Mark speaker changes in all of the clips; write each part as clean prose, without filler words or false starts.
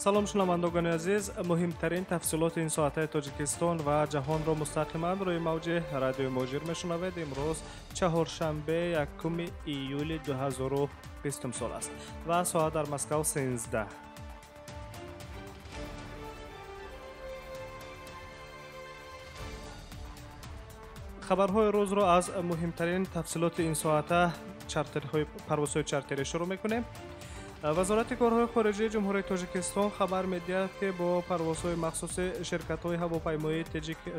Speaker 1: Салом шунавандагони азиз, муҳимтарин тафсилоти ин соатаи Тоҷикистон ва ҷаҳонро мустақиман рӯи мавҷи радиои Муҳоҷир мешунавед. Имрӯз чаҳоршанбе, 1 июли 2020 сол аст ва соат дар Москав 13. Хабарҳои рӯзро аз муҳимтарин тафсилоти ин соата парвозҳои чартерӣ шурӯъ мекунем. Вазорати корҳои хориҷии Ҷумҳурии Тоҷикистон хабар медиҳад, ки бо парвозҳои махсуси ширкатҳои ҳавопаймоии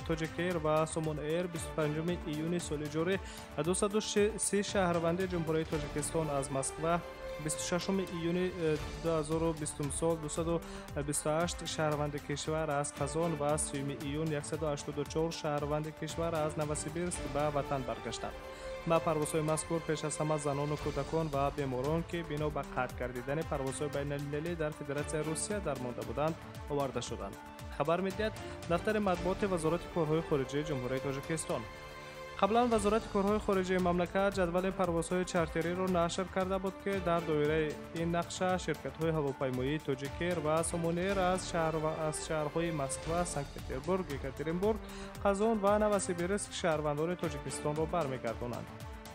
Speaker 1: Тоҷикэйр ва Сомон Эйр 25 июни соли ҷорӣ 230 шаҳрванди Ҷумҳурии Тоҷикистон аз Москва, 26 июни 2020 сол 228 шаҳрванди кишвар аз Қазон ва 3 июн 184 шаҳрванди кишвар аз Новосибирск ба ватан баргаштанд. Ба парвозҳои мазкур пеш аз ҳама занону кӯдакон ва беморон, ки бино ба қатъ гардидани парвозҳои байналмилалӣ дар Федератсияи Русия дармонда буданд, оварда шуданд. Хабар медиҳад дафтари матбуоти Вазорати корҳои хориҷии Ҷумҳурии Тоҷикистон. Қаблан Вазорати корҳои хориҷии мамлакат ҷадвали парвозҳои чартериро нашр карда буд, ки дар доираи ин нақша ширкатҳои ҳавопаймоии Тоҷикэйр ва Сомон Эйр аз шаҳрҳои Москва, Санкт-Петербург, Екатеринбург, Қазон ва Новосибирск шаҳрвандони Тоҷикистонро бармегардонанд.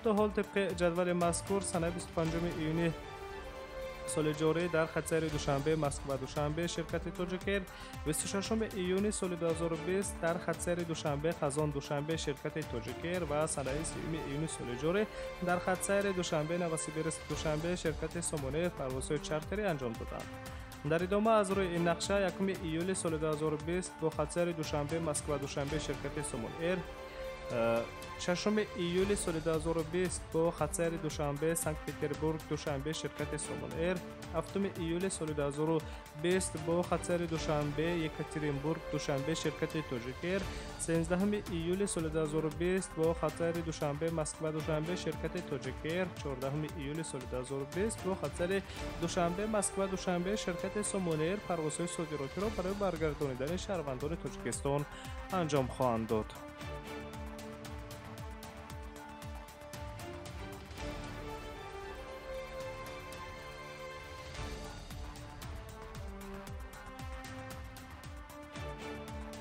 Speaker 1: То ҳол тибқи ҷадвали мазкур санаи 25 июни соли ҷорӣ дар хатсайри Душанбе Москва Душанбе ширкати Тоҷикэйр, 26 июни соли 2020 дар хатсайри Душанбе Қазон Душанбе ширкати Тоҷикэйр ва санаи 3 июни соли ҷорӣ дар хатсайри Душанбе Новосибирск Душанбе ширкати Сомон Эйр парвозҳои чартерӣ анҷом доданд. Дар идома аз рӯи ин нақша 1 июли соли 2020 бо хатсайри Душанбе Москва Душанбе ширкати Сомон Эйр, 6 июли соли 2020 бо хатсайри Душанбе Санкт-Петербург Душанбе ширкати Сомон Эйр, 7 июли соли 2020 бо хатсайри Душанбе Екатеринбург Душанбе ширкати Тоҷикэйр, 13 июли соли 2020 бо хатсайри Душанбе Москва Душанбе ширкати Тоҷикэйр, 14 июли соли 2020 бо хатсайри Душанбе Москва Душанбе ширкати Сомон Эйр парвозҳои содиротиро барои баргардонидани шаҳрвандони Тоҷикистон анҷом хоҳанд дод.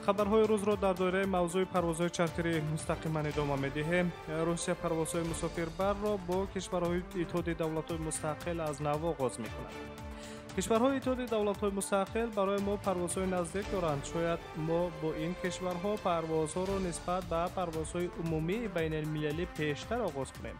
Speaker 1: Хабарҳои рӯзро дар доираи мавзӯи парвозҳои чартерӣ мустақиман идома медиҳем. Русия парвозҳои мусофирбарро бо кишварҳои Иттиҳоди давлатҳои мустақил аз нав оғоз мекунад. Кишварҳои Иттиҳоди давлатҳои мустақил барои мо парвозҳои наздик доранд. Шояд мо бо ин кишварҳо парвозҳоро нисбат ба парвозҳои умумии байналмилалӣ пештар оғоз кунем,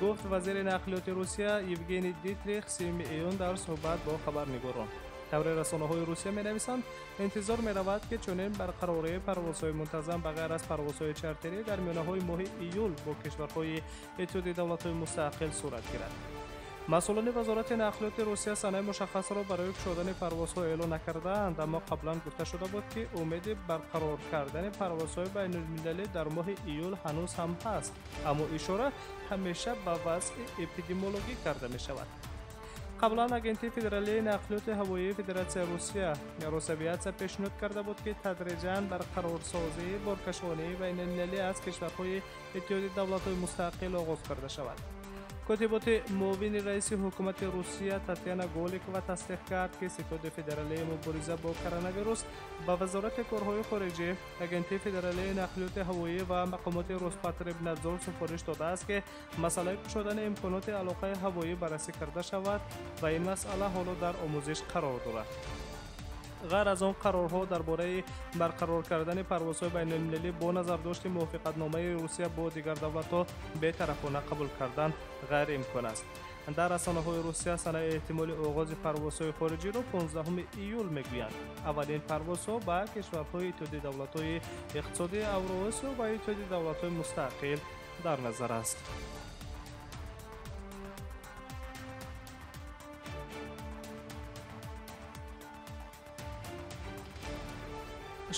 Speaker 1: гуфт вазири нақлиёти Русия Евгений Дитрих 3 июн дар суҳбат бо хабарнигорон. Тавре расонаҳои Русия менависанд, интизор меравад, ки чунин барқарории парвозҳои мунтазам ба ғайр аз парвозҳои чартерӣ дар миёнаҳои моҳи июл бо кишварҳои Иттиҳоди давлатҳои мустақил сурат гирад. Масъулони Вазорати нақлиёти Русия санаи мушаххасро барои кушодани парвозҳо эълон накардаанд, аммо қаблан гуфта шуда буд, ки умеди барқарор кардани парвозҳои байналмилалӣ дар моҳи июл ҳанӯз ҳам ҳаст, аммо ишора ҳамеша ба вазъи эпидемиологӣ карда мешавад. Қаблан Агентии федералии нақлиёти ҳавоии Федератсияи Русия Росавиатсия пешниҳод карда буд, ки тадриҷан барқарорсозии боркашонии байналмилалӣ аз кишварҳои Иттиҳоди давлатҳои мустақил оғоз карда шавад. Котиботи муовини раиси ҳукумати Русия Татьяна Голикова тасдиқ кард, ки Ситоди федералии мубориза бо коронавирус ба Вазорати корҳои хориҷӣ, Агентии федералии нақлиёти ҳавоӣ ва мақомоти Роспотребнадзор супориш додааст, ки масъалаи кушодани имконоти алоқаи ҳавоӣ баррасӣ карда шавад ва ин масъала ҳоло дар омӯзиш қарор дорад. Ғайр аз он, қарорҳо дар бораи барқарор кардани парвозҳои байналмилалӣ бо назардошти мувофиқатномаи Русия бо дигар давлатҳо бетарафона қабул кардан ғайриимкон аст. Дар расонаҳои Русия санаи эҳтимоли оғози парвозҳои хориҷиро 15 июл мегӯянд. Аввалин парвозҳо ба кишварҳои Иттиҳоди давлатҳои иқтисодии Авроосиё ва Иттиҳоди давлатҳои мустақил дар назар аст.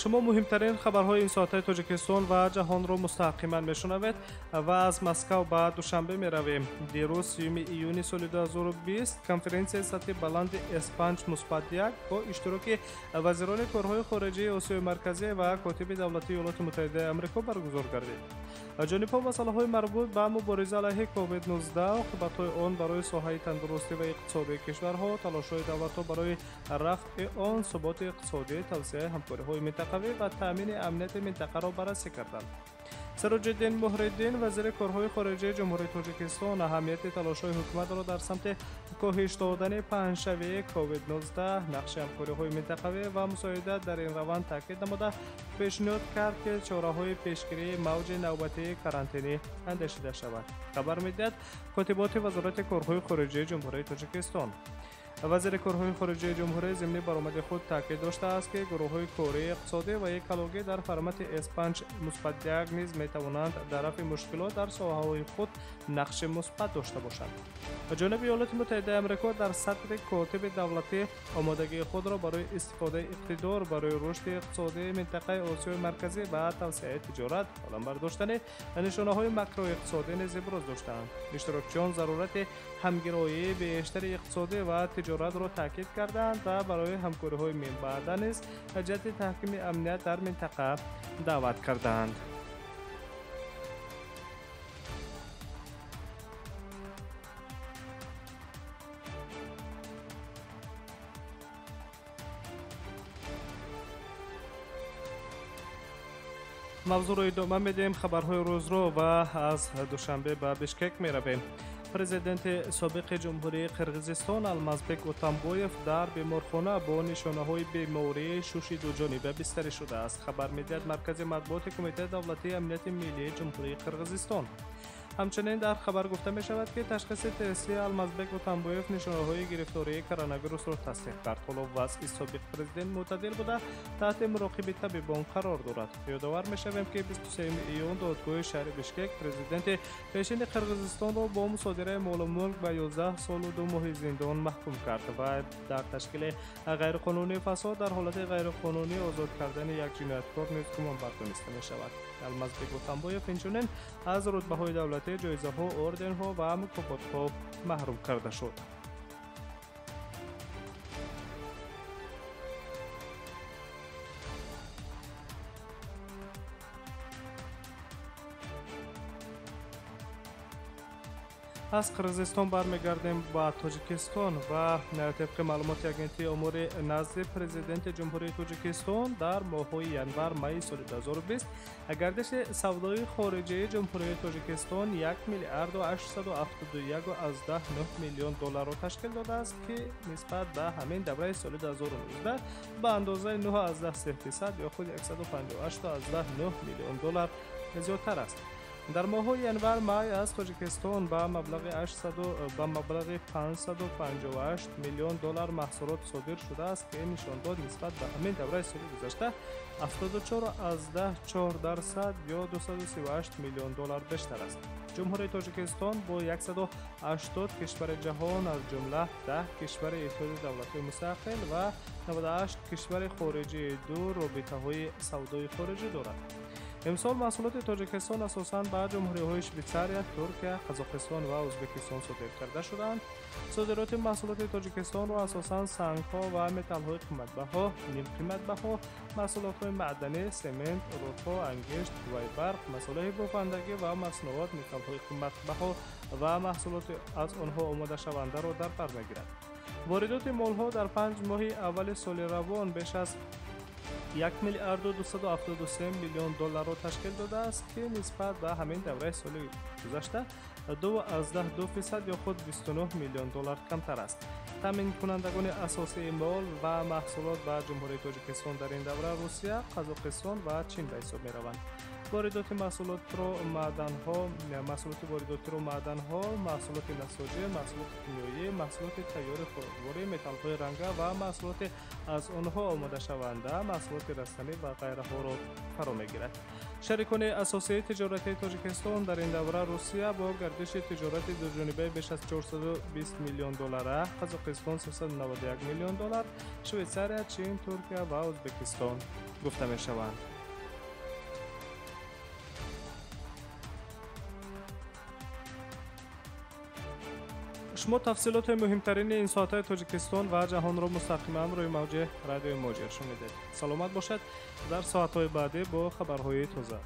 Speaker 1: Шумо муҳимтарин хабарҳои ин соатаи Тоҷикистон ва ҷаҳонро мустақиман мешунавед ва аз Москав ба Душанбе меравем. Дирӯз 3 июни соли 2020 конференсияи сатҳи баланди С5+1 бо иштироки вазирони корҳои хориҷии Осиёи Марказӣ ва котиби давлатии Иёлоти Муттаҳидаи Амрико баргузор гардид. Ҷонибҳо масъалаҳои марбут ба мубориза алайҳи COVID-19, оқибатҳои он барои соҳаи тандурустӣ ва иқтисодии кишварҳо, талошҳои давлатҳо барои рафъи он, суботи иқтисодӣ, тавсеаи ҳамкориҳои минтақавӣ ва таъмини амнияти минтақаро баррасӣ карданд. Сироҷиддин Муҳриддин, вазири корҳои хориҷии Ҷумҳурии Тоҷикистон, аҳамияти талошҳои ҳукуматро дар самти коҳиш додани паҳншавии COVID-19, нақши ҳамкориҳои минтақавӣ ва мусоидат дар ин раванд таъкид намуда, пешниҳод кард, ки чораҳои пешгирии мавҷи навбатии карантинӣ андешида шавад. Хабар медиҳад котиботи Вазорати корҳои хориҷии Ҷумҳурии Тоҷикистон. Вазири корҳои хориҷии ҷумҳурӣ зимни баромади худ таъкид доштааст, ки гурӯҳҳои кории иқтисодӣ ва экологӣ дар формати С5+1 низ метавонанд дар рафъи мушкилот дар соҳаҳои худ нақши мусбат дошта бошанд. Ҷониби Иёлоти Муттаҳидаи Амрико дар сатри котиби давлатӣ омодагии худро барои истифодаи иқтидор барои рушди иқтисодии минтақаи Осиёи Марказӣ ва тавсеаи тиҷорат, баланд бардоштани нишонаҳои макроиқтисодӣ низ иброз доштаанд. Иштирокчиён зарурати ҳамгироии бештари иқтисодӣ ва тиҷоратро таъкид карданд ва барои ҳамкориҳои минбаъда низ ҷиҳати таҳкими амният дар минтақа даъват карданд. Мавзӯъро идома медиҳем. Хабарҳои рӯзро ва аз Душанбе ба Бишкек меравем. Президенти собиқи Ҷумҳурии Қирғизистон Алмазбек Отамбоев дар беморхона бо нишонаҳои бемории шуши дуҷониба бистарӣ шудааст. Хабар медиҳад Маркази матбуоти Кумитаи давлатии амнияти миллии Ҷумҳурии Қирғизистон. Ҳамчунин дар хабар гуфта мешавад, ки ташхиси тести Алмазбек Отамбоев нишонаҳои гирифтории коронавирусро тасдиқ кард. Ҳоло вазъи собиқ президент мӯътадил буда, таҳти муроқиби табибон қарор дорад. Ёдовар мешавем, ки 23 июн додгоҳи шаҳри Бишкек президенти пешини Қирғизистонро бо мусодираи молу мулк ба 11 солу 2 моҳи зиндон маҳкум кард ва дар ташкили ғайриқонунии фасод дар ҳолати ғайриқонунӣ озод кардани як ҷинояткор низ гумонбар дониста мешавад. Алмазбек Отамбоев инчунин аз рутбаҳои давлатӣ, ҷоизаҳо, орденҳо ва мукофотҳо маҳрум карда шуд. Аз Қирғизистон бармегардем ба Тоҷикистон ва тибқи маълумоти агентии омори назди президенти Ҷумҳурии Тоҷикистон дар моҳҳои январ-майи соли 2020 гардиши савдои хориҷии Ҷумҳурии Тоҷикистон 1 миллиарду 871,9 миллион долларро ташкил додааст, ки нисбат ба ҳамин давраи соли 2019 ба андозаи 9,3 ё худ 158,9 миллион доллар зиёдтар аст. Дар моҳҳои январ-май аз Тоҷикистон ба маблағи 558 миллион доллар маҳсулот содир шудааст, ки ин нишондод нисбат ба ҳамин давраи соли гузашта 74,4% ё 238 миллион доллар бештар аст. Ҷумҳурии Тоҷикистон бо 180 кишвари ҷаҳон, аз ҷумла 10 кишвари Иттиҳоди давлатҳои мустақил ва 98 кишвари хориҷии дур робитаҳои савдои хориҷӣ дорад. Имсол маҳсулоти Тоҷикистон асосан ба ҷумҳуриҳои Швейтсария, Туркия, Қазоқистон ва Ӯзбекистон содир карда шуданд. Содироти маҳсулоти Тоҷикистонро асосан сангҳо ва металлҳои қиматбаҳо, нимқиматбаҳо, маҳсулотҳои маъданӣ, семент, рудҳо, ангишт, қувваи барқ, масолеҳи бофандагӣ ва маснуот, металлҳои қиматбаҳо ва маҳсулоти аз онҳо омодашавандаро дар бар мегирад. Воридоти молҳо дар 5 моҳи аввали соли равон беш аз 1 миллиарду 273 миллион долларро ташкил додааст, ки нисбат ба ҳамин давраи соли гузашта 2,2% ё худ 29 миллион доллар камтар аст. Таъминкунандагони асосии мол ва маҳсулот ба Ҷумҳурии Тоҷикистон дар ин давра Русия, Қазоқистон ва Чин ба ҳисоб мераванд. Воридоти маҳсулотро маъданҳо, маҳсулоти воридотиро маъданҳо, маҳсулоти насоҷӣ, маҳсулоти кимиёӣ, маҳсулоти тайёри хӯрокворӣ, металлҳои ранга ва маҳсулоти аз онҳо омодашаванда, маҳсулоти растанӣ ва ғайраҳоро фаро мегирад. Шарикони асосии тиҷоратии Тоҷикистон дар ин давра Русия бо гардиши тиҷорати дуҷонибаи беш аз 420 миллион доллара, Қазоқистон 391 миллион доллар, Швейтсария, Чин, Туркия ва Ӯзбекистон гуфта мешаванд. Шумо тафсилоти муҳимтарини ин соатҳои Тоҷикистон ва ҷаҳонро мустақиман рӯи мавҷи радиои Муҳоҷир шунидед. Саломат бошад, дар соатҳои баъдӣ бо хабарҳои тоза.